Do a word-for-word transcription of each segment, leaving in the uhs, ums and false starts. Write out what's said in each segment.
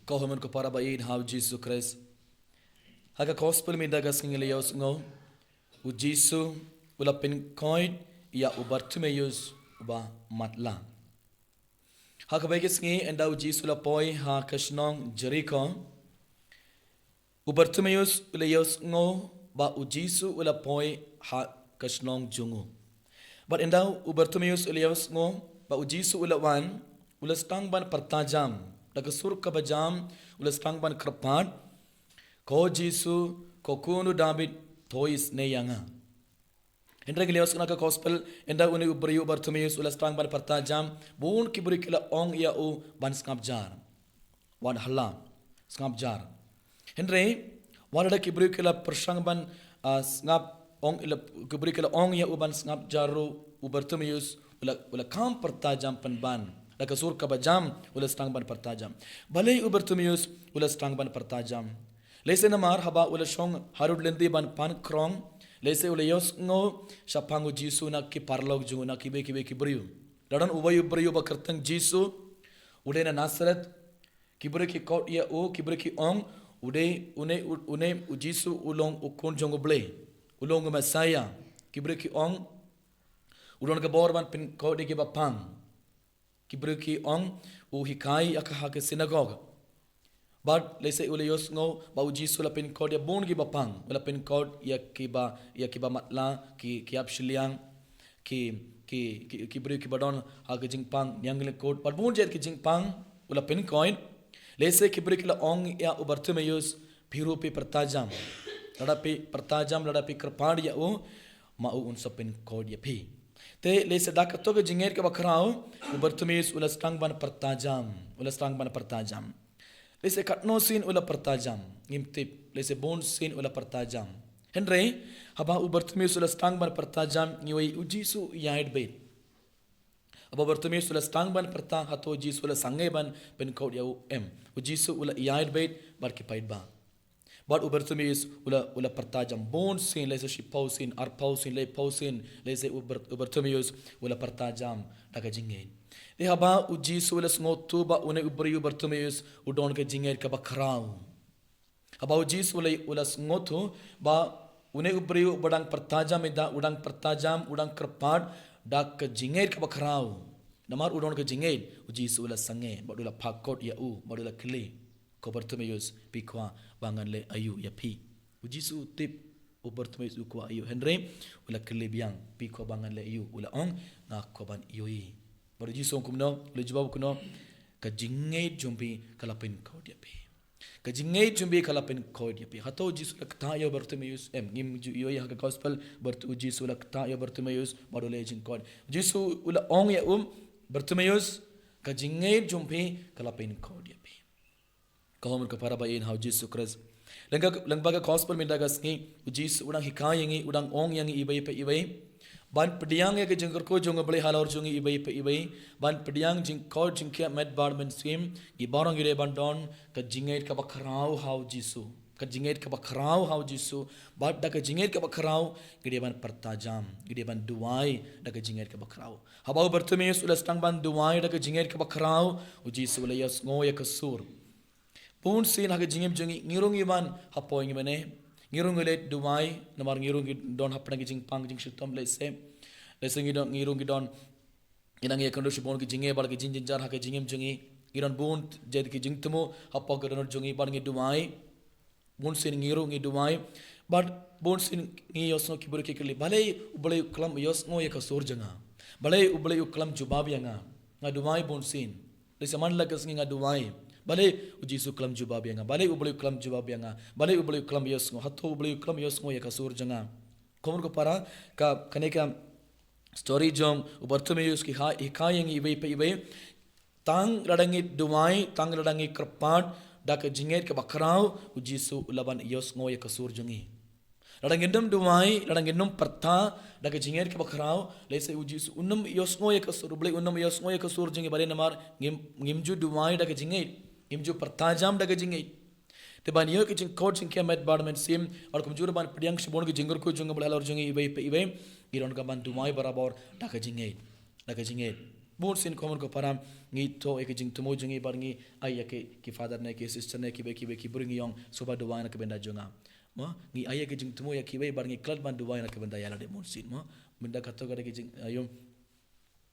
Ko hynmen ko para ba ïeit ha u Jisu Khrist. Ha ka gospel mynta ka sngi ngi la ïohsngew, u Jisu u la pynkoit ïa u Bartimeus uba matlah. Ha kawei ka sngi ynda u Jisu u la poi ha ka shnong Jeriko, u Bartimeus u la ïohsngew ba u Jisu u la poi ha ka shnong jong u. Bad ynda u Bartimeus u la ïohsngew ba u Jisu u la wan, u la sdang ban pyrta jam. Da ka sur kaba jam u la sdang ban kyrpad, "Ko Jisu, ko Khun u Dabid, to isynei ïa nga." Hynrei ngi la ïohsngew na ka gospel, ynda une u briew u Bartimeus u la sdang ban pyrta jam, bun ki briew ki la ong ïa u ban sngap jar. Wat halla, sngap jar. Hynrei wat lada ki briew ki la pyrshang ban, ah, sngap, ong ïa, ki briew ki la ong ïa u ban sngap jar ruh, u Bartimeus u la, u la kam pyrta jam pynban. Da ka sur kaba jam u la sdang ban pyrta jam. Balei u Bartimeus u la sdang ban pyrta jam? Lehse namar haba u la shong harud lynti ban pan krong, lehse u la ïohsngew shaphang u Jisu na ki paralok jong u, na kiwei kiwei ki briew. La don uwei u briew ba kyrteng Jisu, u dei na Nasareth. Ki briew ki khot ïa u, ki briew ki ong, u dei, une, u, une u Jisu u long u Khun jong u Blei, u long u Messiah. Ki briew ki ong, u don ka bor ban pynkoit ïa kiba pang. Ki briew ki ong, u hikai ïa ka ha ka synagogue. Bad lehse u la ïohsngew ba u Jisu u la pynkoit ïa bun kiba pang, u la pynkoit ïa kiba, ïa kiba matlah, ki, ki ap shiliang, ki, ki, ki, ki briew kiba don ha ka jingpang nianglyngkut, bad bun jait ki jingpang u la pynkoit. Lehse ki briew ki la ong ïa u Bartimeus, "Phi ruh phi pyrta jam. Lada phi pyrta jam, lada phi kyrpad ïa u, ma u un sa pynkoit ïa phi." Te lehse da kato ka jingngeit kaba khraw, u Bartimeus u la sdang ban pyrta jam, u la sdang ban pyrta jam. Lehse katno sien u la pyrta jam, ngim tip, lehse bun sien u la pyrta jam. Hynrei haba u Bartimeus u la sdang ban pyrta jam, ngi ïohi u Jisu u ïaid beit. Haba u Bartimeus u la sdang ban pyrta, hato u Jisu u la sangeh ban pynkoit ïa u? Em. U Jisu u la ïaid beit bad ki paidbah. Bad u Bartimeus u la, u la pyrta jam bun sien, lehse shiphew sien, arphew sien, laiphew sien, lehse u Bar-, u Bartimeus u la pyrta jam da ka jingngeit. Te haba u Jisu u la sngewthuh ba une u briew u Bartimeus u don ka jingngeit kaba khraw. Haba u Jisu u la, u la sngewthuh ba une u briew uba dang pyrta jam, ynda u dang pyrta jam, u dang kyrpad da ka jingngeit kaba khraw. Namar u don ka jingngeit, u Jisu u la sangeh, bad u la phah kot ïa u, bad u la kylli, "Ko Bartimeus, phi kwah ba ngan leh aïu ïa phi?" U Jisu u tip u Bartimeus u kwah aïu, hynrei u la kylli biang, "Phi kwah ba ngan leh aïu?" U la ong, "Nga kwah ban ïohi." Bad u Jisu u ong kumno, u la jubab kumno, "Ka jingngeit jong phi ka la pynkoit ïa phi. Ka jingngeit jong phi ka la pynkoit ïa phi." Hato u Jisu u la ktah ïa u Bartimeus? Em, ngim ju ïohi ha ka gospel ba u Jisu u la ktah ïa u Bartimeus bad u leh jingkoit. U Jisu u la ong ïa u, "Bartimeus, ka jingngeit jong phi ka la pynkoit ïa phi." Ko hynmen ko para ba ïeit ha u Jisu Khrist. Lyngba, lyngba ka gospel mynta ka sngi, u Jisu u dang hikai ïa ngi, u dang ong ïa ngi iwei pa iwei ban pdiang ïa ka jingkyrkhu jong u Blei halor jong ngi iwei pa iwei, ban pdiang jingkoit jingkhiah met bad mynsiem. Ngi baroh ngi dei ban don ka jingngeit kaba khraw ha u Jisu. Ka jingngeit kaba khraw ha u Jisu. Bad da ka jingngeit kaba khraw ngi dei ban pyrta jam, ngi dei ban duwai da ka jingngeit kaba khraw. Haba u Bartimeus u la sdang ban duwai da ka jingngeit kaba khraw, u Jisu u la ïohsngew ïa ka sur. Bun sien ha ka jingim jong ngi, ngi ruh ngi wan hapoh ngi mane, ngi ruh ngi leit duwai, namar ngi ruh ngi don hapdeng ki jingpang jingshitom, lehse, lehse ngi don, ngi ruh ngi don, ngi nang ïakynduh shibun ki jingeh bad ki jingjynjar ha ka jingim jong ngi. Ngi don bun jait ki jingthmu hapoh ka dohnud jong ngi bad ngi duwai. Bun sien ngi ruh ngi duwai. Bad bun sien ngi ïohsngew ki briew ki kylli, "Balei U Blei u khlem ïohsngew ïa ka sur jong nga? Balei U Blei u khlem jjubab ïa nga? Nga duwai bun sien. Lehse man la ka sngi nga duwai. Balei u Jisu u khlem jjubab ïa nga? Balei U Blei u khlem jjubab ïa nga? Balei U Blei u khlem ïohsngew? Hato U Blei u khlem ïohsngew ïa ka sur jong nga?" Ko hynmen ko para, ka, kane ka story jong u Bartimeus ka hi-, hikai ïa ngi iwei pa iwei. Tang lada ngi duwai, tang lada ngi kyrpad da ka jingngeit kaba khraw, u Jisu u lah ban ïohsngew ïa ka sur jong ngi. Lada ngim duwai, lada ngim pyrta da ka jingngeit kaba khraw, lehse u Jisu um ïohsngew ïa ka sur, U Blei um ïohsngew ïa ka sur jong ngi, balei? Namar ngim, ngim ju duwai da ka jingngeit, ngim ju pyrta jam da ka jingngeit. Te ban ïoh ïa ka jingkoit jingkhiah met bad mynsiem, bad kumjuh ban pdiang shibun ki jingkyrkhu jong U Blei halor jong ngi iwei pa iwei, ngi donkam ban duwai barabor da ka jingngeit. Da ka jingngeit. Bun sien ko mon ko para, ngi thoh ïa ki jingthmu jong ngi bad ngi ai ïa ki, ki father ne ki sister ne kiwei kiwei ki briew ngi ong, sngewbha duwai na ka bynta jong nga. Mo, ngi ai ïa ki jingthmu ïa kiwei bad ngi klet ban duwai na ka bynta ïa lade bun sien mo. Mynta kato ka dei ki jing, ah, ïoh,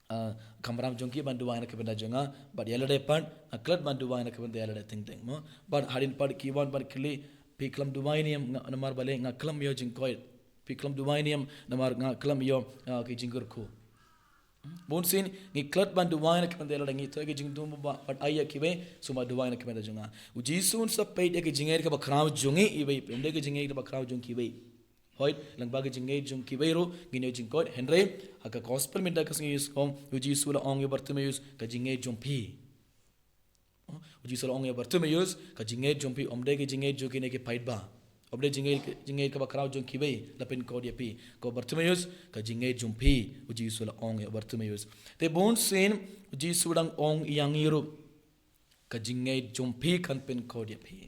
ah, kamram jong ki ban duwai na ka bynta jong nga, bad ïa lade pat, ah, klet ban duwai na ka bynta ïa lade teng teng mo. Bad hadien pat ki wan bad kylli, phi khlem duwai ne em, nga, namar balei nga khlem ïoh jingkoit. Phi khlem duwai ne em, namar nga khlem ïoh, ah, ki jingkyrkhu. Bun sien ngi klet ban duwai na ka bynta ïa lade, ngi thoh ïa ki jingthmu bad, bad ai ïa kiwei, sngewbha duwai na ka bynta jong nga. U Jisu un sa peit ïa ki jingngeit kaba khraw jong ngi iwei, ym dei ki jingngeit kaba khraw jong kiwei. Hooid, lyngba ki jingngeit jong kiwei ruh ngin ïoh jingkoit, hynrei ha ka gospel mynta ka sngi ngi ong, u Jisu u la ong ïa u Bartimaeus, ka jingngeit jong phi. U Jisu u la ong ïa u Bartimaeus, ka jingngeit jong phi, ym dei ka jingngeit jong kine ki paidbah. Ym dei jingngeit, jingngeit kaba khraw jong kiwei la pynkoit ïa phi. Ko Bartimaeus, ka jingngeit jong phi, u Jisu u la ong ïa u Bartimaeus. Te bun sien u Jisu u dang ong ïa ngi ruh, ka jingngeit jong phi kan pynkoit ïa phi.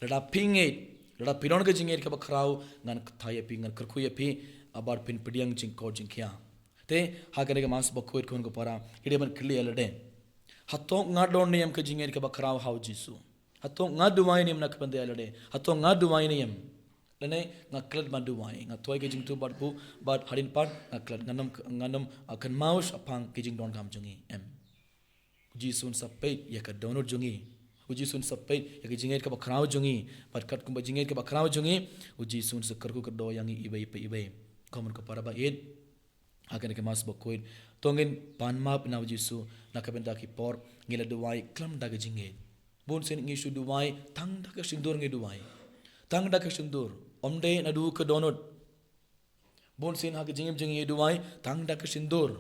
Lada phi ngeit, lada phi don ka jingngeit kaba khraw, ngan kyrkhu ïa phi, ngan kyrkhu ïa phi, ah, bad phin pdiang jingkoit jingkhiah. Te ha kane ka Mass bakhuid ko mon ko para, ngi dei ban kylli ïa lade, hato nga don ne em ka jingngeit kaba khraw ha u Jisu? Hato nga duwai ne em na ka bynta ïa lade? Hato nga duwai ne em? Lane nga klet ban duwai, nga thoh ïa ki jingthmu bad buh, bad hadien pat nga klet, ngan ym, ngan ym, ah, kynmaw shaphang ki jingdonkam jong ngi, em? U Jisu un sa peit ïa ka dohnud jong ngi. U Jisu un sa peit ïa ka jingngeit kaba khraw jong ngi. Bad katkum ka jingngeit kaba khraw jong ngi, u Jisu un sa kyrkhu kyrdoh ïa ngi iwei pa iwei. Ko mon ko para ba ïeit, ha kane ka Mass bakhuid, to ngin pan map na u Jisu na ka bynta ki por ngi la duwai khlem da ka jingngeit. Bun sien ngi shu duwai tang da ka sindur ngi duwai. Tang da ka sindur. Ym dei naduh ka dohnud. Bun sien ha ka jingim jong ngi ngi duwai tang da ka sindur.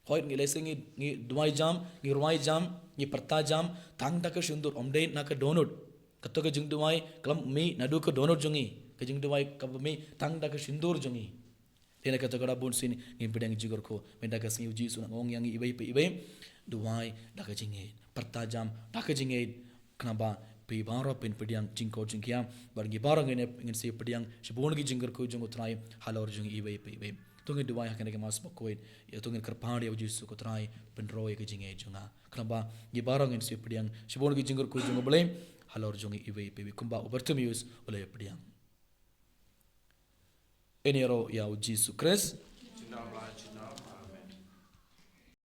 Hooid, ngi lehse ngi, ngi duwai jam, ngi rwai jam, ngi pyrta jam tang da ka sindur, ym dei na ka dohnud. Kato ka jingduwai khlem mih naduh ka dohnud jong ngi. Ka jingduwai kaba mih tang da ka sindur jong ngi. Te na kata ka daw bun sien ngin pdiang jingkyrkhu. Mynta ka sngi u Jisu u nang ong ïa ngi iwei pa iwei, duwai da ka jingngeit, pyrta jam da ka jingngeit, khnang ba phi baroh phin pdiang jingkoit jingkhiah, bad ngi baroh ngin, ngin sa pdiang shibun ki jingkyrkhu jong u Trai halor jong ngi iwei pa iwei. To ngin duwai ha kane ka Mass bakhuid, ïa to ngin kyrpad ïa u Jisu, ko Trai pynroi ïa ka jingngeit jong nga, khnang ba ngi baroh ngin sa pdiang shibun ki jingkyrkhu jong u Blei halor jong ngi iwei pa iwei, kumba u Bartimaeus u la ïa pdiang. Ngin ïaroh ïa u Jisu Khrist.